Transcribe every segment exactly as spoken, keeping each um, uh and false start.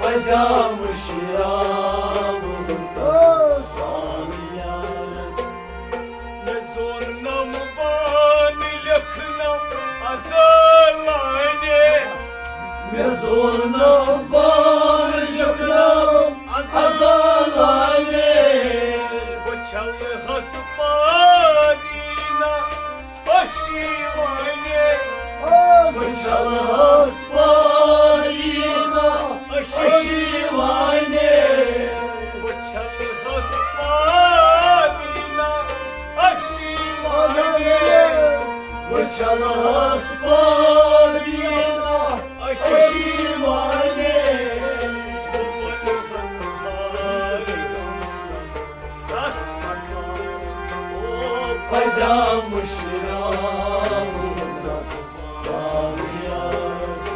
پجام شیرام سان یارس۔ مےٚ زور نم بان لیکھنم ازل لانے۔ مےٚ زور نم بان لیکھنم ازل لانے۔ بہٕ چھلہس پارینا اشی وانے۔ بہٕ چھلہس پارینا اشی وانے۔ بہٕ چھلہس پارینا اشی وانے۔ بہٕ چھلہس پارینا اشی وانے۔ بہٕ ونہس پارینا پجام شیرام دس پالیارس۔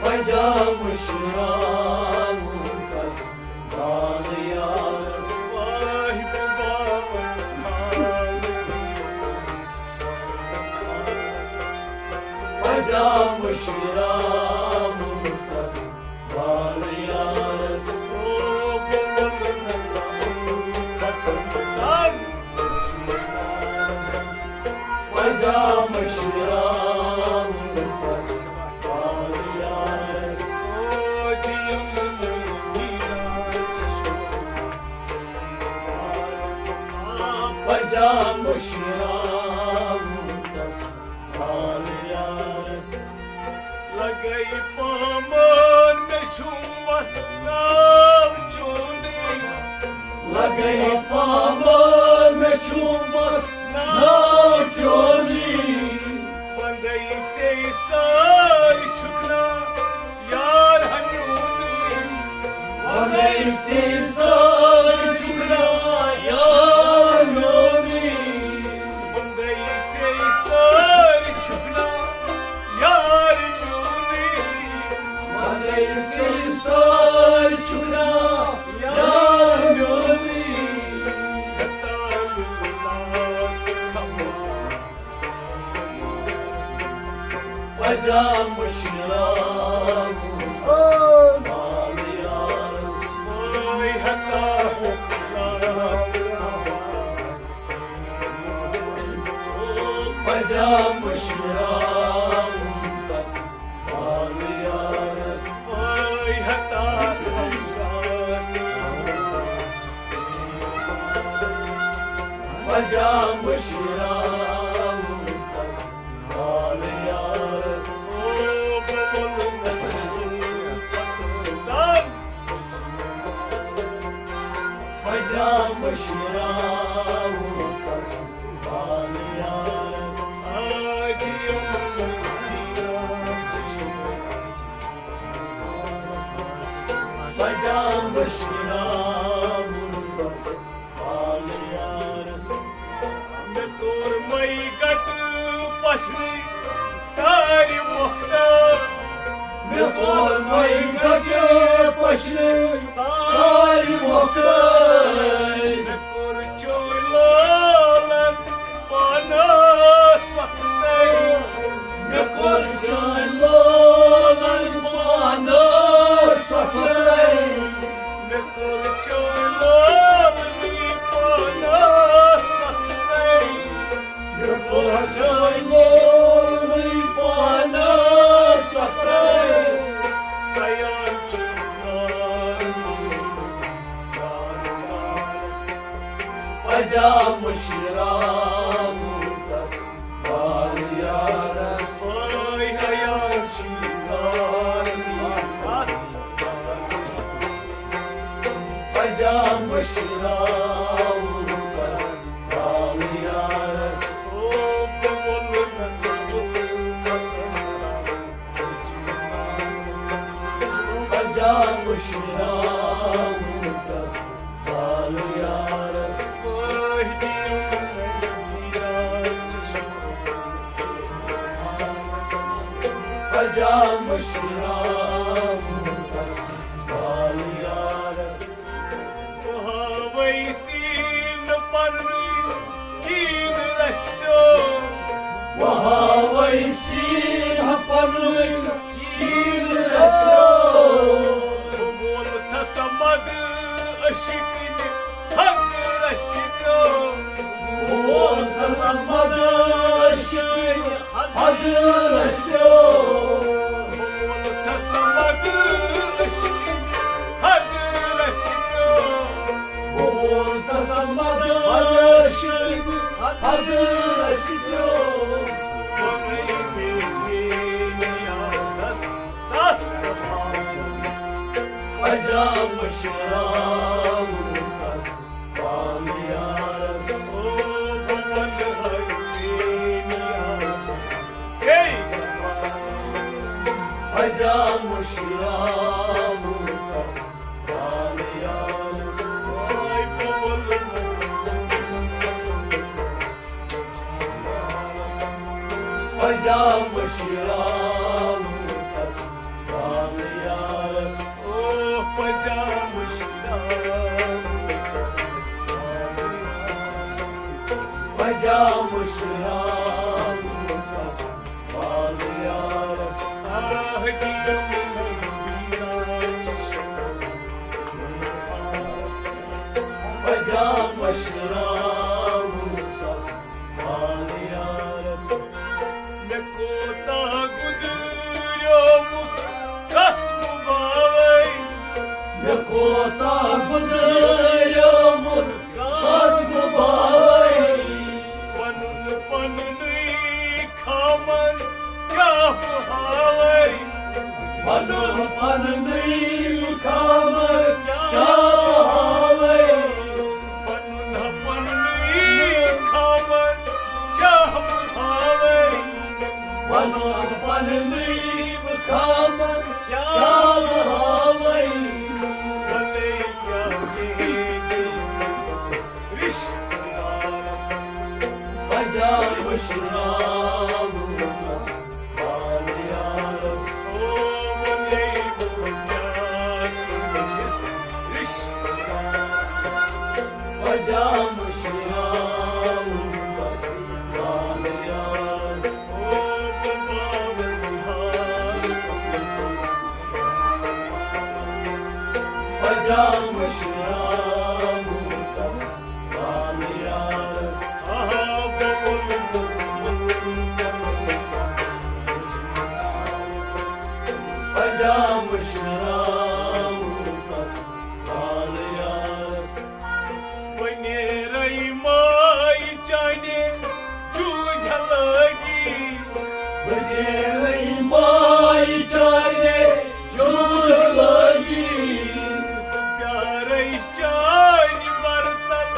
پجام شیرام دس پالیارس۔ پجام شیرام دس پالیارس۔ پجام شیرام دس پالیارس۔ پجام شیرام دس پالیارس۔ لگے پامن مےٚ چھُم بس ناو چونٕے۔ لگے پامن مےٚ چھُم بس ناو چونٕے۔ وۄنۍ گٔے ژے سٲرۍ چھُکھ نا یار ہمیونٕے۔ وۄنۍ گٔے ژے سٲرۍ چھُکھ نا یار میونٕے۔ وۄنۍ گٔے ژے سٲرۍ چھُکھ نا یار میونٕے۔ وۄنۍ گٔے ژے سٲرۍ چھُکھ نا یار میونٕے۔ پجام شیرام پالیارس۔ پجام شیرام دس پالیارس۔ پجام شیرام دس پالیارس۔ پجام شیرام دس پالیارس۔ پجام شیرام دس پالیارس۔ مےٚ کوٚر مَے گَٹہٕ پَشنٕے تارِ مۄختہٕ۔ مےٚ کوٚر مَے گَٹہٕ پَشنٕے تارِ مۄختہٕ۔ مےٚ کوٚر چٲنۍ لالَن پانَس سَختَے۔ مےٚ کوٚر چٲنۍ لالَن پانَس سَختَے۔ مےٚ کوٚر چٲنۍ لالنٕے پانَس سَختَے۔ مےٚ کوٚر چٲنۍ لالنٕے پانَس سَختَے۔ تیار چھُ کار میون۔ یا مٔشراوُن تس بال یارس۔ اے حیا چھِ یار میٛٲنۍ۔ پجام مٔشراوُن تس بال یارس۔ او بہٕ وولنس بُتھ۔ پجام مٔشراوُن تس بال یارس۔ پجام مٔشراوُن تس بال یارس۔ بہٕ ہاوَے سیٖنہٕ پنٕنۍ کِنۍ رستیو۔ بہٕ ہاوَے سیٖنہٕ پنٕنۍ کِنۍ رستیو۔ بہٕ وولتھس مدٕ عشقٕچ حد رستیو۔ بہٕ وولتھس مدٕ عشقٕچ حد رستیو۔ بہٕ وولتھس مدٕ عشقٕچ حد رستیو۔ بہٕ وولتھس مدٕ عشقٕچ حد رستیو۔ پجام مٔشراوُن تس بال یارس۔ پجام مٔشراوُن تس بال یارس۔ پجام مٔشراوُن تس بال یارس۔ او پجام مٔشراوُن تس بال یارس۔ پجام مٔشراوُن تس بال یارس۔ آہ، دِیِو مےٚ چشم۔ پجام مٔشراوُن تس بال یارس۔ مےٚ کوتاہ گُدریومُت کس بہٕ باوَے۔ مےٚ کوتاہ گُدریومُت کس بہٕ باوَے۔ پنُن پنُنُے خامر کیٛاہ بہٕ ہاوَے۔ پنُن پنُنُے خامر کیٛاہ بہٕ ہاوَے۔ پنُن پنُنُے خامر کیٛاہ بہٕ ہاوَے۔ پنُن پنُنُے خامر کیٛاہ بہٕ ہاوَے۔ وَلَے کیٛاہ بیٚیہِ رِشتہٕ دارس۔ پجام مٔشراونس بال یارس۔ او وَلَے کیٛاہ بیٚیِس رِشتہٕ دارس۔ پجام مٔشراونس بال یارس۔ او بہٕ باوٕ بہار۔ پجام مٔشراونس بال یارس۔ آہا، بہٕ وولنس۔ پجام مٔشراونس بال یارس۔ بہٕ نیرَے ماے چانہِ جوٗرِ لٲگی۔ بہٕ نیرَے ماے چانہِ جوٗرِ لٲگی۔ بہٕ پیارَے چانہِ برتن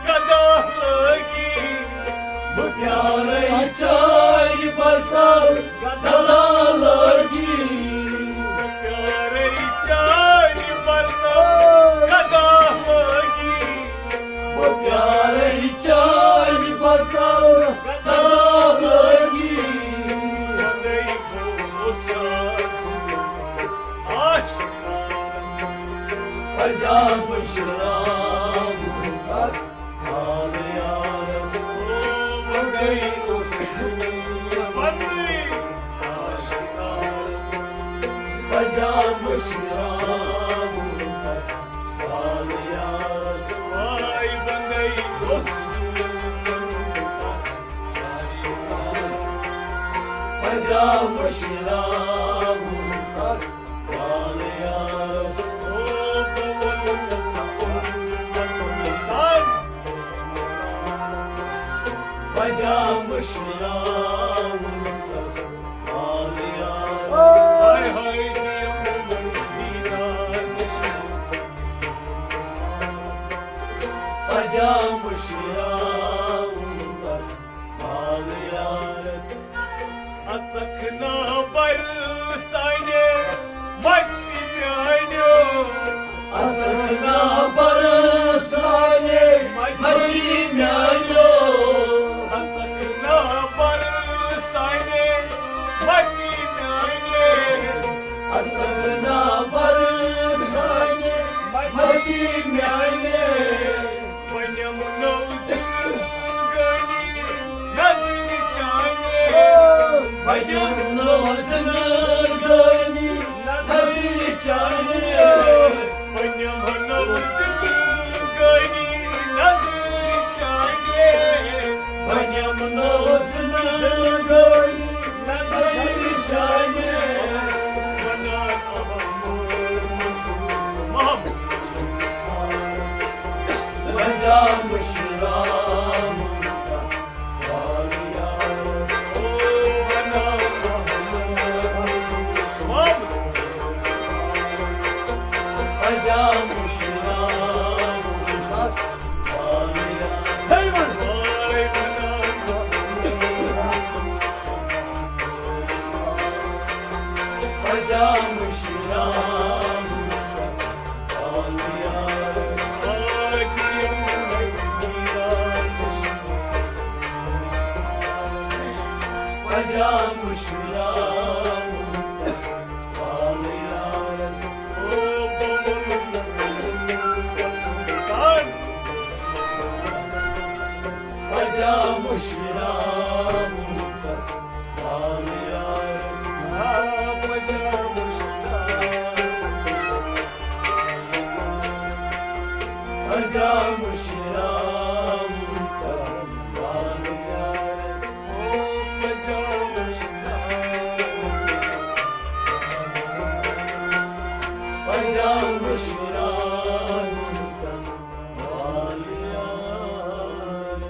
گدا لٲگی۔ بہٕ پیارَے چانہِ برتن گدا لٲگی۔ بہٕ پیارَے چانہِ برتن گدا لٲگی۔ بہٕ پیارَے چانہِ برتن گدا لٲگی۔ وَنَے بہٕ وُژھا عاشقانس۔ پجام مٔشراونس بال یارس۔ وَنَے اوسُس پننُے عاشقانس۔ پجام مٔشراونس بال یارس۔ واے وَنَے اوسُس عاشقانس۔ پجام مٔشراونس بال یارس۔ او بہٕ وَنہٕ سا اوٚن پَنُن تن۔ مٔشراوُن تس حال یارس۔ اژکھ نا بر سانہِ مٹی میانیو۔ اژکھ نا بر سانہِ مٹی میانیو۔ اژکھ نا بر سانہِ مٹی میانیو۔ اژکھ نا بر سانہِ مٹی میانیو۔ بنیمو نٔو زندگٲنی نظرِ چانہِ۔ بنیمو نٔو زندگٲنی نظرِ چانہِ۔ بنیمو نٔو زندگٲنی نظرِ چانہِ۔ بنیمو نٔو زندگٲنی نظرِ چانہِ۔ بنیمو محمد پنجاب مٔشراوُن تس حال یارس۔ پنجاب مٔشراوُن تس حال یارس۔ پنجاب مٔشراوُن تس پنجاب مٔشراوُن تس حال یارس۔ پنجاب مٔشراوُن تس۔ پنجاب مٔشراوُن تس حال یارس۔